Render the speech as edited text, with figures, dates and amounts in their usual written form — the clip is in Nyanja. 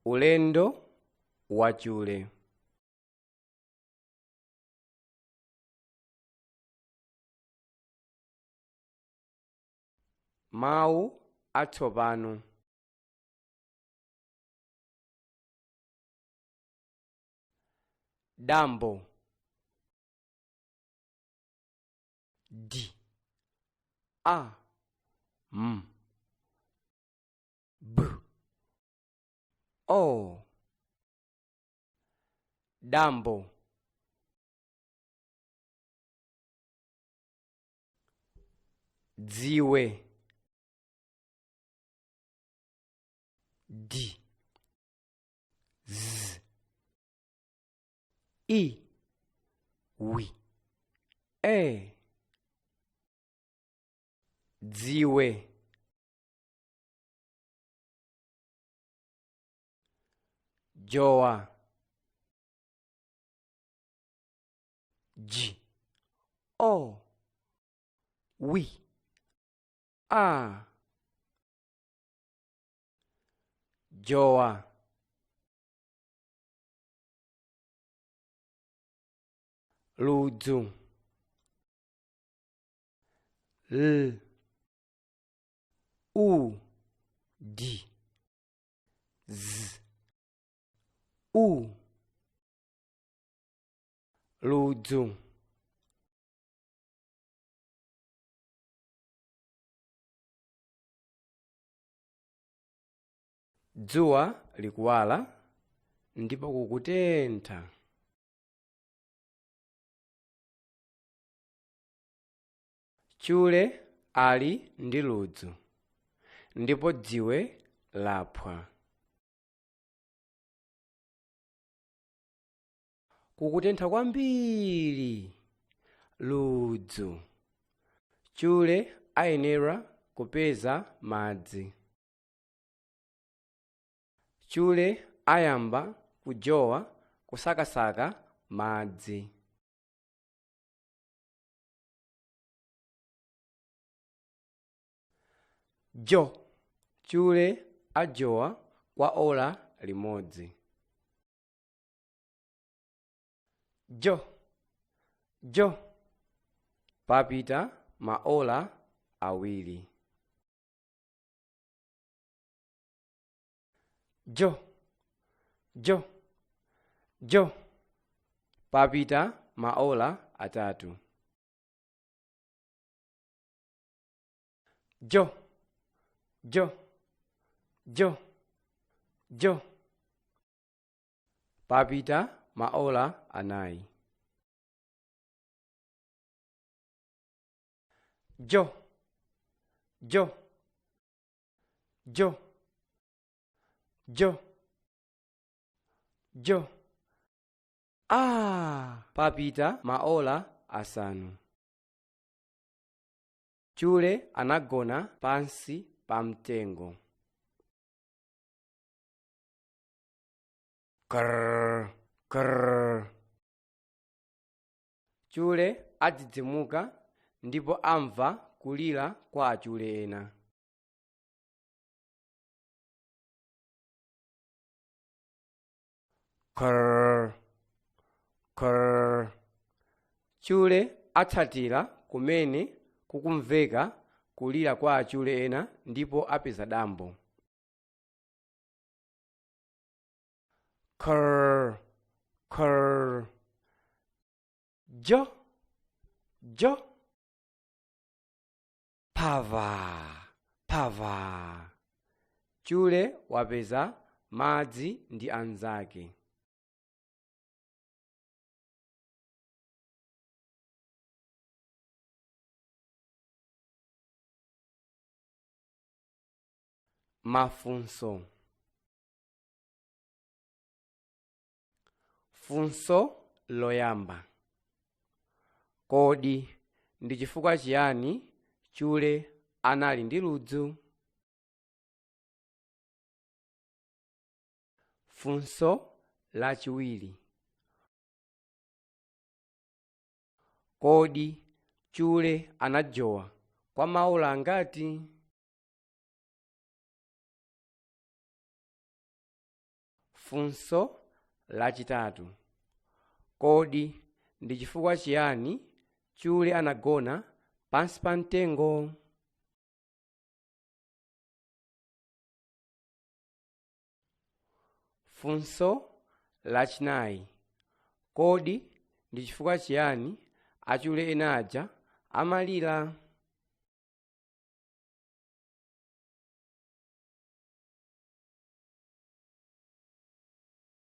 Ulendo wachule. Mawu atsopano. Dambo. D A M B O. Dambo. Dziwe. D Z I W E. Dziwe. Joa. G O W A. Joa. Ludzu. L U D Z U. Ludzu. Dzuwa likuwala ndipo kukutentha. Chule ali ndi ludzu ndipo dziwe laphwa. Kukutentha kwambiri. Ludzu. Chule ayenera kupeza madzi. Chule ayamba kujowa kusakasaka madzi. Jo. Chule ajowa kwa ola limodzi. Jo. Jo. Papita maola awiri. Jo. Jo. Jo. Papita maola atatu. Jo. Jo. Jo. Jo. Papita maola anayi. Jo. Jo. Jo. Jo. Jo. Ah, papita maola asanu. Chule anagona pansi pa mtengo. Krrr, krrr. Chule adzidzimuka ndipo amva kulira kwa achule ena. Krrr, krrr. Chule atsatira kumene kukumveka kulira kwa achule ena ndipo apeza dambo. Krrr, krrr. Jo, jo. Pava, pava. Chule wapeza madzi ndi anzake. Mafunso. Funso loyamba. Kodi ndi chifukwa chiyani chule anali ndi ludzu? Funso lachiwiri. Kodi chule anajowa kwa maola angati? Funso lachitatu. Kodi ndi chifukwa chiyani chule anagona pansi pa mtengo? Funso lachinayi. Kodi ndi chifukwa chiyani achule ena aja amalira?